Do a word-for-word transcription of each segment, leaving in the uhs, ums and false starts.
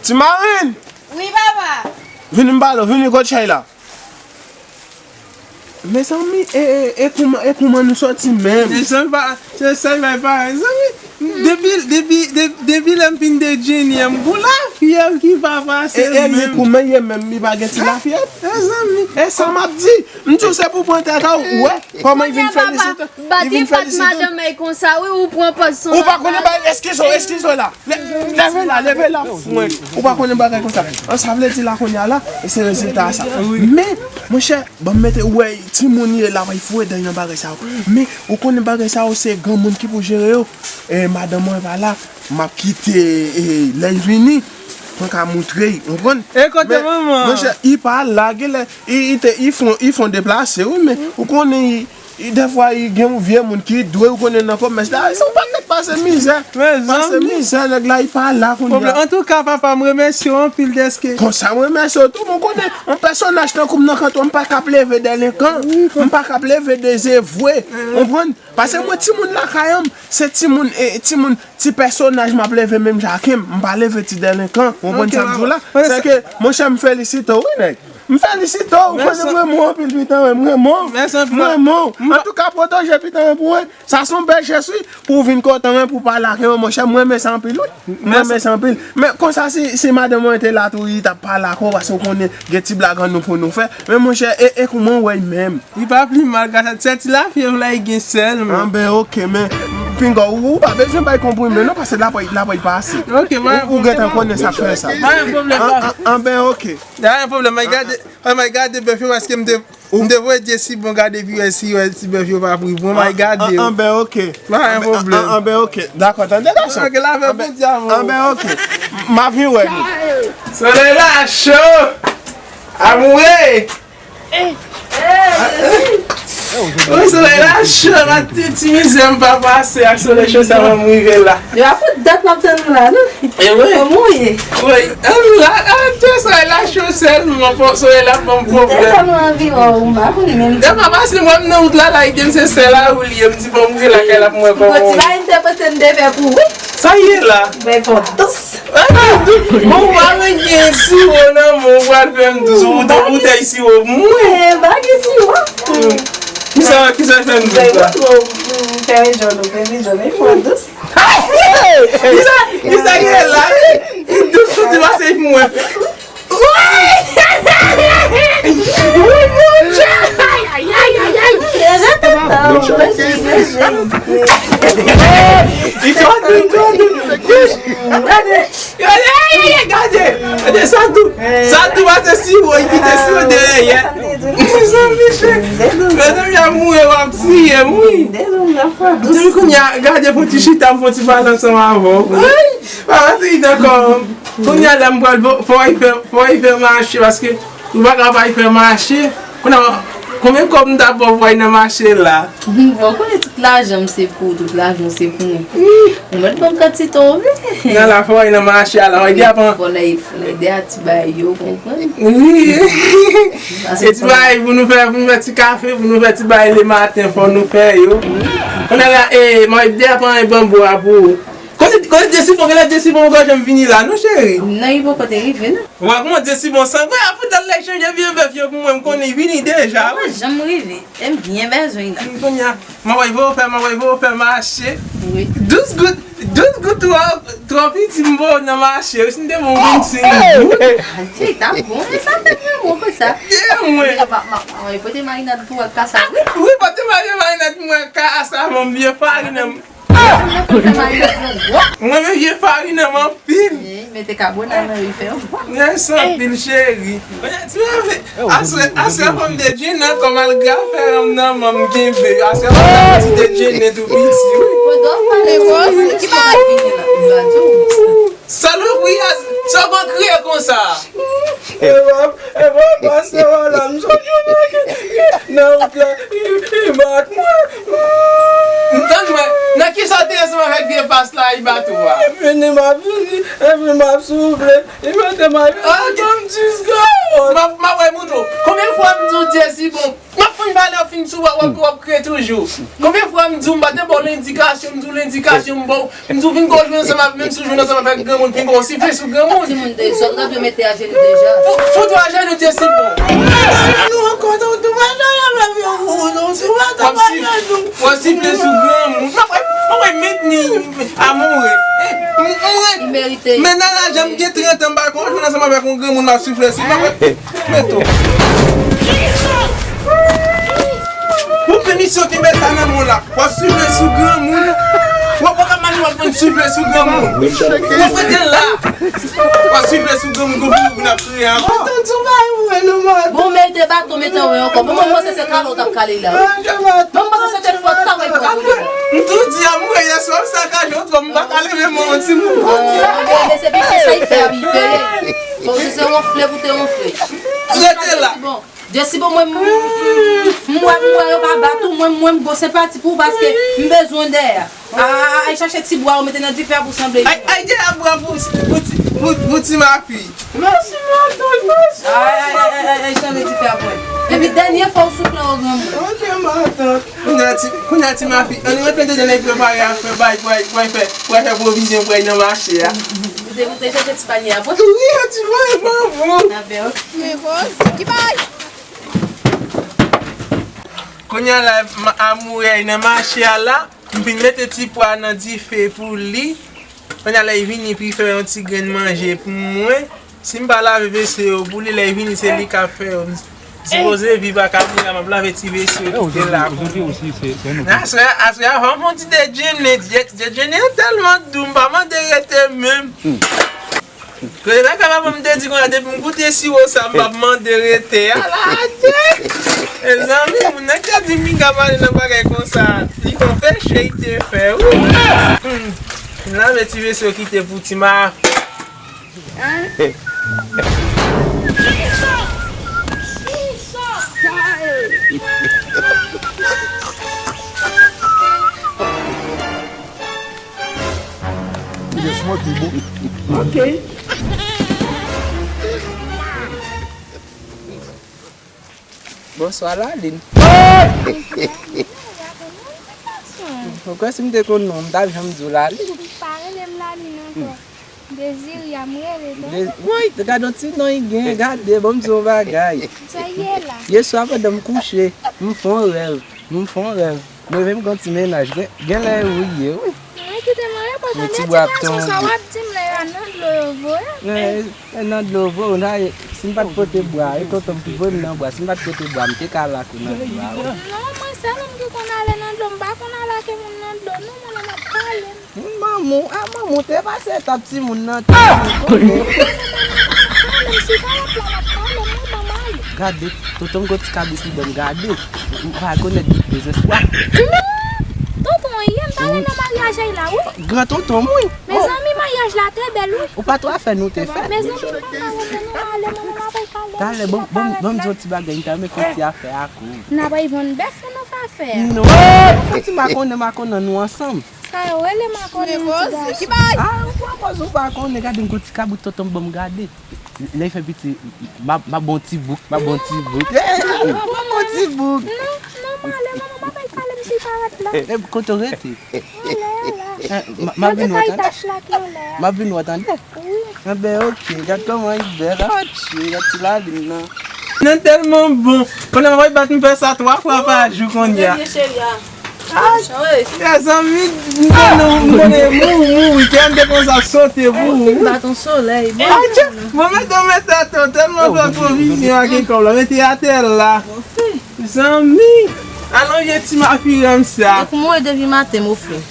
Ti Marin! Wi, papa! Vini m pale w, vini kot Chay la. Mezanmi, e, e, e kouman, e kouman nou sòti menm? Se sèl pa, se sèl pa, pa, mezanmi. Depi, depi, de- depi lè m fin dejene, m gon lafyèv ki pa pase menm. E, e li kouman ye menm, li pa gen ti lafyèv? Mezanmi. E sa m ap di. M di w se pou pran tèt a w, ou wè kòman li vin felisite. Bat li bat madanm mèy konsa, wi, ou pran pòz son. Ou pa konnen bagay, eskize w, eskize w la. Lè- Leve la, leve la, frenk. Ou pa konnen bagay konsa. An, sa vle di la kounye a la, e se rezilta a sa. Men, monchè, ban m mete, ou wè, timoun ye la, w ap foure dan nan bagay sa yo. Men, ou konnen bagay sa yo, se granmoun ki pou jere yo. E, madanm mwen pa la, m ap kite, e, lè l vini, mwen ka moutre l, ou konprann? E kote manman? Monchè, li pa la, genlè, li, li te, li fon, li fon deplase, wi, men, ou konnen, li, E dèfwa, gen yon vye moun ki dwe ou konnen nan komès la, se yon pakèt pase mizè. Pase mizè, nèg la, li pa la kounye a. Antouka, papa, m remèsye w anpil dèske. Konsa, m remèsye w tou, men w konnen, yon pèsonaj tankou m nan kanto, m pa ka pleve delenkan, m pa ka pleve dezevwe, konprann? Paske mwen, timoun lakay an, se timoun, e, timoun, ti pèsonaj m ap leve menm jan ak m, m pa leve ti delenkan, konprann sa m di w la? Sèke, monchè, m felisite w, wi, nèg. M felisite w, ou konnen m renmen w anpil, pitan mwen, m renmen w. M renmen w. Antouka, pwoteje pitan mwen pou mwen. Sa se yon bèl jès, wi, pou w vin kote mwen, pou w pale ak mwen, monchè, m renmen sa anpil, wi. M renmen sa anpil. Men konsa, si, si madanm mwen te la tou, li t ap pale ak ou, paske w konnen, gen ti blag an nou pou nou fè. Men monchè, e, e kouman w wè l menm? Li pa pi mal, gras a se ti lafyèv la, li gen sèlman. Anben, oke, men, pinga, ou, ou pa bezwen bay konprime, non, paske l ap, l ap pase. Oke, pa gen pwoblèm. Ou, ou gentan konnen sa k fè sa. Pa gen pwoblèm, pa. Anben, oke. Pa gen pwoblèm, mwen gade, mwen gade bèf yo paske m te, m te voye Jesi bon gade pi wè si wè ti bèf yo pa pri. Bon, mwen gade yo. Anben, oke. Pa gen pwoblèm. Anben, oke. Dakò, tande gason. Oke, la fè bon dyav. Anben, oke. M a vin wè nou. Solèy la cho. Amoure. Wi, solèy la cho, pa ti, ti mizè m pa pase ak solèy cho sa, mwen m rive la. Yo, a pou dat m ap tann ou la, non? E wi. Kòman w ye? Wi. An la, an, te solèy la cho sèlman, solèy la ban m pwoblèm. Depi m anvi wè w, m pa konnen menm. Depi m pase, mwen m nan wout la, la, li di m se sè la ou li ye, m di bon, m rive lakay la pou mwen kòman w ye. Bon, ti bagay m te pote m te fè pou ou, wi. Sa ye la? Mwen fè w dous. Bon, ou pa menm gen siwo nan men w, ou pral fè m dous, ou te boutèy siwo pou mwen. Eh, pa gen siwo. Kisa, kisa fè m dous la? Fè jòn, fè jòn, fè dous. Kisa, kisa gen la? Dous soti pase pou mwen. Wi, Bondye! Ay, ay, ay, ay, ay! Li twò dou, li twò dou. Gade, gade, gade, gade, gade, sa dou, sa dou pase siwo, li kite siwo dèyè. Mezanmi, mezanmi, a mouri, w ap tiye m, wi. Depi kounye a, gade, fò ti chita, m fò ti pale ansanm avè w. Ay, pa pase li nan kò m. Kounye a la, m pral fò, fò y fè, fò y fè mache, paske ou pa ka pa y fè mache. Kounye a, konbyen kòb m ta ba w pou w al nan mache la? Bon, konnen tout lajan m se pou ou, tout lajan w se pou mwen. Ou mèt ban m kantite w vle. Nan la fò w al nan mache a la, w di apan. Fò lè, fò lè de a ti bagay yo, konprann? Wi. E ti bagay pou nou fè, pou nou fè ti kafe, pou nou fè ti bagay lematen, fò nou fè yo. Kounye a la, e, mwen di apan e ban bwa pou ou. Kote, kote Jesifon, genlè Jesifon poko janm vini la, non, cheri? Non, li poko te rive, non. Ou pa konn Jesifon sangwen, apre l al chanje vye bèf yo pou mwen, m konnen li vini deja, wi. Li poko janm rive, e m byen bezwen l la. Kounye a, m ap voye w fè, m ap voye w fè mache. Wi. Douz goud, douz goud twò, twò piti m voye w nan mache, wi, si m te voye w vennsenk goud. Adje, ta bon, men sa fè m renmen w konsa. Ye, mwen. M ap, m ap, m ap pote marinad pou w ak kasa, wi. Wi, pote marinad pou mwen ak kasa, bon, vye farin nan. Mwen renmen vye farin nan m anpil. Mete kabona nan li fè yon. Mèsi anpil, cheri. Aswè, aswè fò m dejene ankò malgre afè m nan, m kenbe. Aswè fò m ti dejene tou piti, wi. Rodolphe, pale, ki bagay vini la? Salopri a, sa w konn kriye konsa? Epa, epa, pastè a la, m sot yon nèg nan wout la, li, li bat mwen. M tann mwen, nan kisa w te ansanm avèk vye pas la, li bat ou a? Li vini, m ap vini, epi m ap soufle, li mete m al, li ban m disgay. M ap, m ap wè mouton. Konbyen fwa m di w Jesse bon? M ap fin pale, w ap fin sou, w ap, w ap kriye toujou. Konbyen fwa m di w m pa te ba w lendikasyon, m di w lendikasyon, m ba w, m di w vin gon jwenn ansanm avè, menm si w jwenn ansanm avèk granmoun, vin gon sifle sou granmoun. Timoun de zòt, gad yo mete ajenou deja. Fout ou ajenou, Jesse bon. Nou rankontre w tou maten la, m ap yon kou, nou sou maten. W ap sifle sou granmoun. M ap, m ap mentni amoure. Li merite. Men nan laj, m gen trant an, m pa konn jwenn ansanm avèk yon granmoun, m ap sifle sou. M ap Meto. Pou pinisyon ki met sa nan moun la. W ap sifle sou granmoun. W ap, w ap ka mande w ap sifle sou granmoun. W ap rete la. W ap sifle sou granmoun, gon figi moun ap kriye ankò. Bon, mete baton, mete anwen ankò. Bon, mwen panse se kale w t ap kale la. Mwen panse se te fòt travay pou w. M tou di a, mwen yè swa m sakaje w twò, m pa ka leve men yon timoun. Ah, se byen sa y fè a, wi, peye. Bon, se se wonfle pou te wonfle. Rete la. Bon, Jesse bon, mwen, m, m wè, m wè yo pa bat ou, mwen, mwen, m gon senpati pou ou paske m bezwen dèyè. A, a, a, al chache ti bwa ou mete nan dife a pou sanble. Ay, ay, dèyè bwa pou, pou, pou, pou ti mafi. Mèsi, matant, mèsi. Ay, ay, ay, ay, ay, ay, sanble dife a pou. Epi dènye fwa ou soufle o granmoun. Ok, matant. Kounye a ti, kounye a ti mafi, ann rantre dedan, lè prepare a fè bay, bay, bay fè, bay fè pwovizyon, bay nan mache a. Ou te, ou te chèche ti panye a, bon? Wi, ti panye, bon, bon. Nan bèl. Men bon, ki bay? Kounye a la, ma-, amourèy nan mache a la, m fin mete ti pwa nan dife pou li. Kounye a la, li vini pou li fè yon ti grenn manje pou mwen. Si m pa lave vesye yo pou li, lè l vini, se li k ap fè yo. M sipoze viv ak Amira, m ap lave ti vesye yo ki te la pou mwen. Aswè, aswè a, fò m fè yon ti dejene. Dejene an tèlman dou, m pa mande rete menm. Kote sa fè papa m te di konsa, depi m goute siwo sa, m p ap mande rete. Ala de! Mezanmi, moun nan ki te di m Mika pale nan bagay konsa, li fè yon peche li te fè, wi. Hmm. M lave ti vesye yo kite pou ti ma. Ou te smoke li bon. Ok. Bonswa, Lalin. Ou kwè si m te konn non, m t ap janm di w Lalin? Pa rele m Lalin ankò. Dezirya m rele, tande? De-, woy, gade yon ti non li gen, gade, bon, m di yon bagay. Sa ye la? Yèswa pandan m kouche, m fè yon rèv, m fè yon rèv. M reve m gen yon ti mennaj, gen, gen lè ou ye, wi. Mwen kite mwen repoze, men ti gason sa w ap di m la yo a nan dlo yo voye. Eh, eh, nan dlo voye, w ta ye, si m pa t pote bwa, e tonton m ki voye m nan bwa, si m pa t pote bwa, m te ka lake w nan dlo a, wi. Non, mwen sèl moun ki konn ale nan dlo, m pa konn al lake moun nan dlo, non, mwen menm ap pale. Moun manman w, a manman w te pase etap timoun nan tou, ou konnen. Gade, tonton m gon ti kabrit li ban m gade. Ou pa rekonèt li dezespwa. Tonton, wi, m pale nan maryaj la, wi. Gran tonton m, wi. Mezanmi, maryaj la te bèl, wi. Ou pa twò fè nou te fè. Mezanmi, m pa ka rete, non, m ale, manman m ap pale. Talè, bon, bon, bon, m di yon ti bagay, m ta renmen fè yon ti afè ak ou. N ap vann bèf pou nou fè afè a. Non, fè ti makonnen, makonnen nou ansanm. Sa yo rele makonnen ti gason. Ah, ou pa koz ou pa konnen, gade m gon ti kabrit tonton m ban m gade. Lè l fè piti, m a, m a bon ti bouk, m a bon ti bouk. Eh, m a bon ti bouk. Non, non, m ale, manman, m ap al pale m si parèt la. Eh, kote w rete? Anlè a la. Eh, m a, m a vin wè tande. M a vin wè tande. Wi. Enben, ok, gad kòman li bèl. Atchè, gad ti Lalin nan. Nan tèlman bon. Pandan m ap bat m fè sa twa fwa pa jou kounye a. Mezanmi, m konnen, m konnen, mouri, mouri, kè m te konsa sote pou ou. Baton solèy, bon. Atchè, bon, mete, mete atò, tèlman fè pwovizyon ak kòb la, mete atè la. Zanmi, alonje ti mafiranm sa. Depi mwen depi maten, mo frè.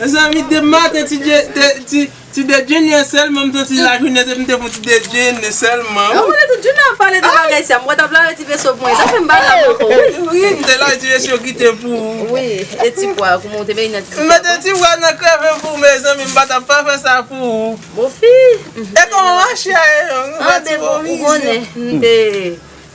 Zanmi, depi maten, ti, ti, ti, Ti dejene sèlman, m santi lajounen se pou m te fè yon ti dejene sèlman. Ou konnen tout jounen ap pale de bagay sa, m wè t ap lave ti veso pou mwen, sa fè m pa la ankò, wi. Wi, m te lave ti veso kite pou ou. Wi, e ti pwa, kouman w te mete nan ti pwa? M mete ti pwa nan kreve pou ou, mezanmi, m pa t ap pa fè sa pou ou. Bofi. E kòman mache a ye? Anben, bon, ou konnen, m te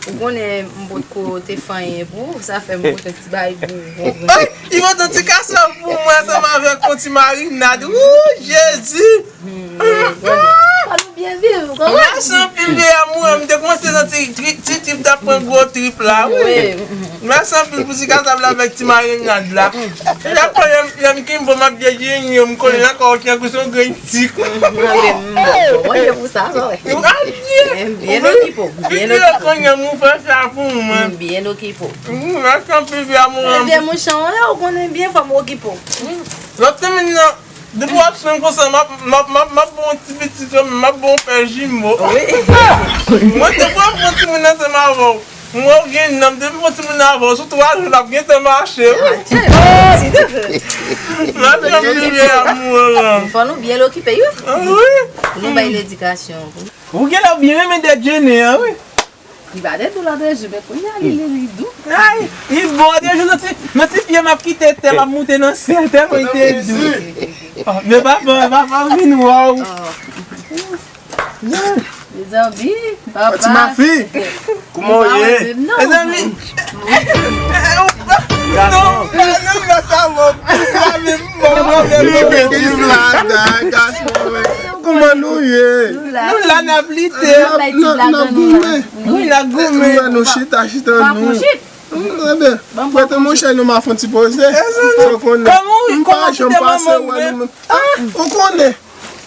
Ou konnen m potko te fè anyen pou ou, sa fè m pote ti bagay pou ou, ou konprann? Ay, li pote yon ti kasèl pou mwen ansanm avèk yon ti marinad. Wou, Jezi! Hmm, ou konnen. Fò nou byen viv, ou konprann? Mèsi anpil. Vye amoure, m te kòmanse santi ti, ti trip t ap pran gwo trip la, wi. Mèsi anpil pou ti kasab la avèk ti marinad la. E apre, lè m, lè m kenbe, m ap dejeni, m konnen ankò tankou se yon grenn tik. Mwen, mwen, mwen, mwen, mwen, pou sa, sa, wè. Adye! M byen okipe w, m byen okipe w. Konnen m ou fè sa pou mwen. M byen okipe w. Mèsi anpil, vye amoure. Ebyen, mouchan, ou konnen byen, fò m okipe w. Lòt semèn nan, depi w ap swen konsa, m ap, m ap, m ap, m ap ba w yon ti pitit, m ap ba w pè jimo. Wi. Mwen, depi w ap pran timoun ansanm avè w, m wè w gen nanm, depi w pran timoun avè w, sou twa jou, l ap gentan mache. Adye, mèsi. M ap janm vye amoure la. Fò nou byen okipe, wi. Wi. Pou nou bay ledikasyon. Ou genlè w byen renmen dejeni an, wi. Li pa te dou lòt jou, men kounye a li, li, li dou. Ay, li bon, lòt jou nan ti, nan ti pye m ap kite tè, m ap moute nan syèl, tèlman li te dou. Oh, men papa, papa vin wè w. Mezanmi, papa. Ti mafi, kòman w ye? Mezanmi. Non, non, non, sa bon. Li peti blaga, gason. Kòman nou ye? Nou la, n ap lite. N ap, n ap, n ap goumen. Wi, n ap goumen. Nou chita, chita nou. Ebyen, prete monchè, nou ma fon ti poze. Ou konnen. M pa janm pase wè nou menm. Ah, ou konnen.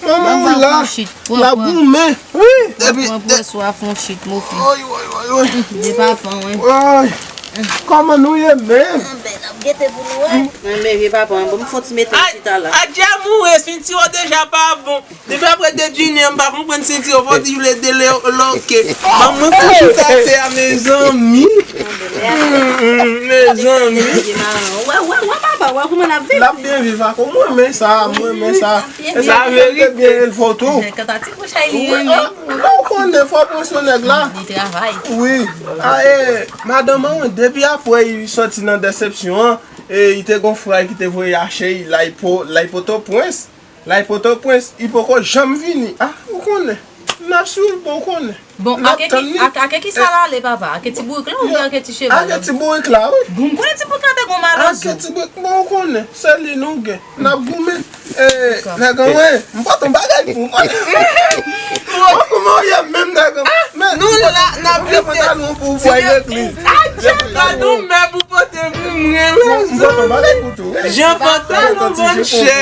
Manman ou la, l ap goumen. Wi. Epi pran pwès ou a fon chit, mofi. Oy, oy, oy, oy. Vye papa, wi. Oy. Kòman nou ye menm? Anben, n ap gete pou nou wè. Mwen, men vye papa, bon, m fon ti mete chita la. Adye amoure, senti w deja pa bon. Depi apre dejeni an, m pa konprann senti yo, fò di vle dele loke. Ban mwen fon chita atè a, mezanmi. Mezanmi. Wè, wè, wè, papa, wè kòman l ap viv. L ap byen viv ak ou, mwen renmen sa, mwen renmen sa. E sa vle di te byen elve w tou. Kanta ti kouchay li renmen. Ou konnen fò pran swen nèg la. Li travay. Wi. A, e, madanm an, depi apre li sòti nan desepsyon an, e, li te gon frè ki te voye achte li, l al Po-, l al Pòtoprens. L al Pòtoprens, li poko janm vini. Ah, ou konnen. N ap swiv, bon, ou konnen. Bon, ake ki, ake, ake ki sa l ale, papa? Ake ti bourik la oubyen ake ti cheval la? Ake ti bourik la, wi. Bon, m konnen ti bourik la te gon malozo. Ake ti bourik, bon, ou konnen. Se li nou gen. N ap goumen. Eh, nèg an, wi. M pote yon bagay pou ou. Bon, kòman w ye menm, nèg an? Men, nou la, n ap lite. Pantalon pou ou, pou legliz. Adye, gade yon mèb ou pote pou mwen, mezanmi. M pote yon bagay pou tou. Jan pantalon vann chè.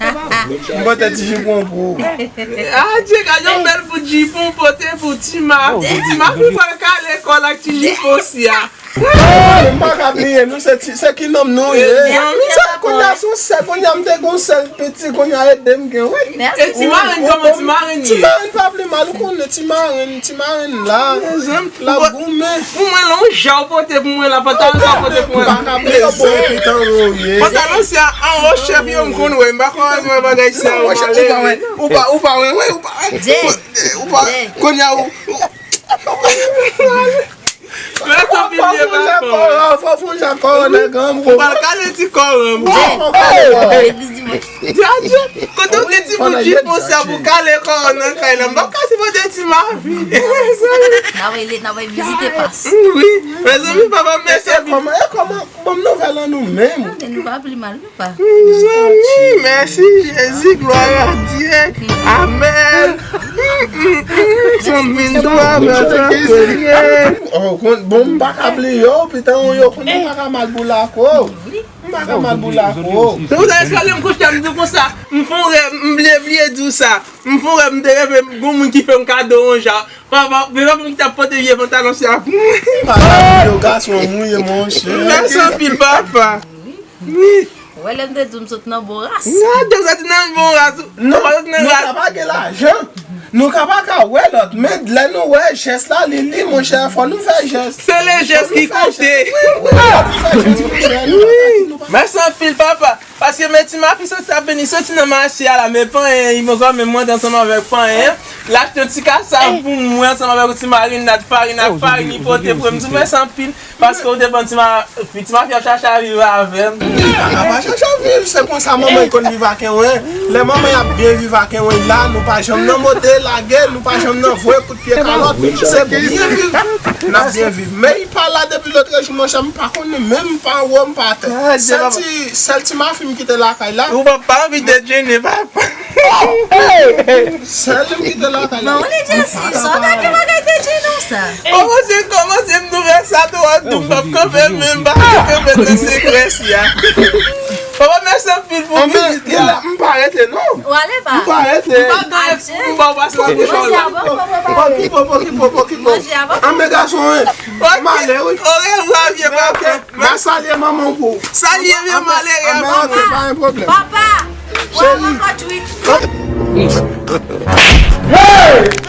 M pote ti jipon pou ou. Adye, gade yon bèl bout jipon pote pou Tima. Tima pou pral kale kò l ak ti jipon sya. M pa ka bliye nou, se ti, se ki nonm nou ye. Sa kounye a se yon sèl, kounye a m te gon sèl piti, kounye a e de m gen, wi. E ti marenn, kòman ti marenn ye? Ti marenn pa pi mal, ou konnen ti marenn, ti marenn la. L ap goumen. Pou mwen, lè yon ja w pote pou mwen la, pantalon sa w pote pou mwen la. M pa ka bliye, se pitan ou ye. Pantalon sa anwo chèf yo, m konn wè, m pa konn wè bagay sa yo. Ou pa, ou pa wè, ou pa, ou pa wè, ou pa wè. Ou pa, kounye a ou. Mèsi anpil, vye papa. Fò fon jan kò nan granm. Ou pral kale ti kò an. Adye, kote w gen ti bout jipon sa pou kale kò nan kay la? M p ap ka sipote ti mafi. N ap rele, n ap vizite pas. Wi, mezanmi, papa, mèsi anpil. E kòman, e kòman, ban m nouvèl an nou menm. Anben, nou pa pi mal, non, pa. Mezanmi, mèsi Jezi, glwa a Dye. Amèn. Zanmi m, dwa mwen tranpilye. Oh, bon, m pa ka bliye w, pitan, yo konn m pa ka mal boule ak ou. M pa ka mal boule ak ou. Se pou sa, eske lè m kouche, m di konsa, m fon rèv, m bliye, bliye di w sa. M fon rèv, m te reve, gon moun ki fè m kado yon ja. Papa, men papa m ki t ap pote vye pantalon sa pou mwen. Papa, yo gason mouye, monchè. Mèsi anpil, papa. Wi. Ou wè lè m te di w m sot nan bon ras. Nan, te soti nan bon ras. Non, nou ka pa gen lajan. Nou ka pa ka wè lòt, men lè nou wè jès la, li, li, monchè, fò nou fè jès. Se le jès ki konte. Wi, wi, fò nou fè jès, monchè. Wi. Mèsi anpil, papa. Paske men ti mafi soti ap vini, soti nan mache a la, men panyen, li poko menm rantre ansanm avèk panyen an. L achte yon ti kasav pou mwen ansanm avèk yon ti marinad farin ak farin, li pote pou mwen. M di w mèsi anpil. Paske w te ban ti ma-, ti mafi ap chache a viv avè m. Li pa ka pa chache a viv, se konsa manman l konn viv ak Enwen. Lè manman l ap byen viv ak Enwen la, nou pa janm nan mode lage, nou pa janm nan voye kout pye kalòt. Se pou byen viv. N ap byen viv. Men li pa la depi lòtrejou, monchè, m pa konnen menm, m pa anwo, m pa atè. Sèl ti, sèl ti mafi Ou kite lakay la? Ou papa anvi dejene, papa. Sèl li kite lakay la. Bon, li Jesse, sa w ta gen bagay dejene w sa? Kòmanse, kòmanse m nouvèl sa tou, w ap di m p ap kanpe, men m pa kanpe nan sekrè si a. Papa, mèsi anpil pou vizit la. M pa rete, non. W ale pa? M pa rete. M pa gen pou ba w pase nan bouch ou la. Pokipo, pokipo, pokipo. Anben gason, wi. M ale, wi. Orevwa, vye papa. M a salye manman w pou ou. Salye vye malere a, papa. Pa gen pwoblèm. Papa, w a rankont wi. Hey!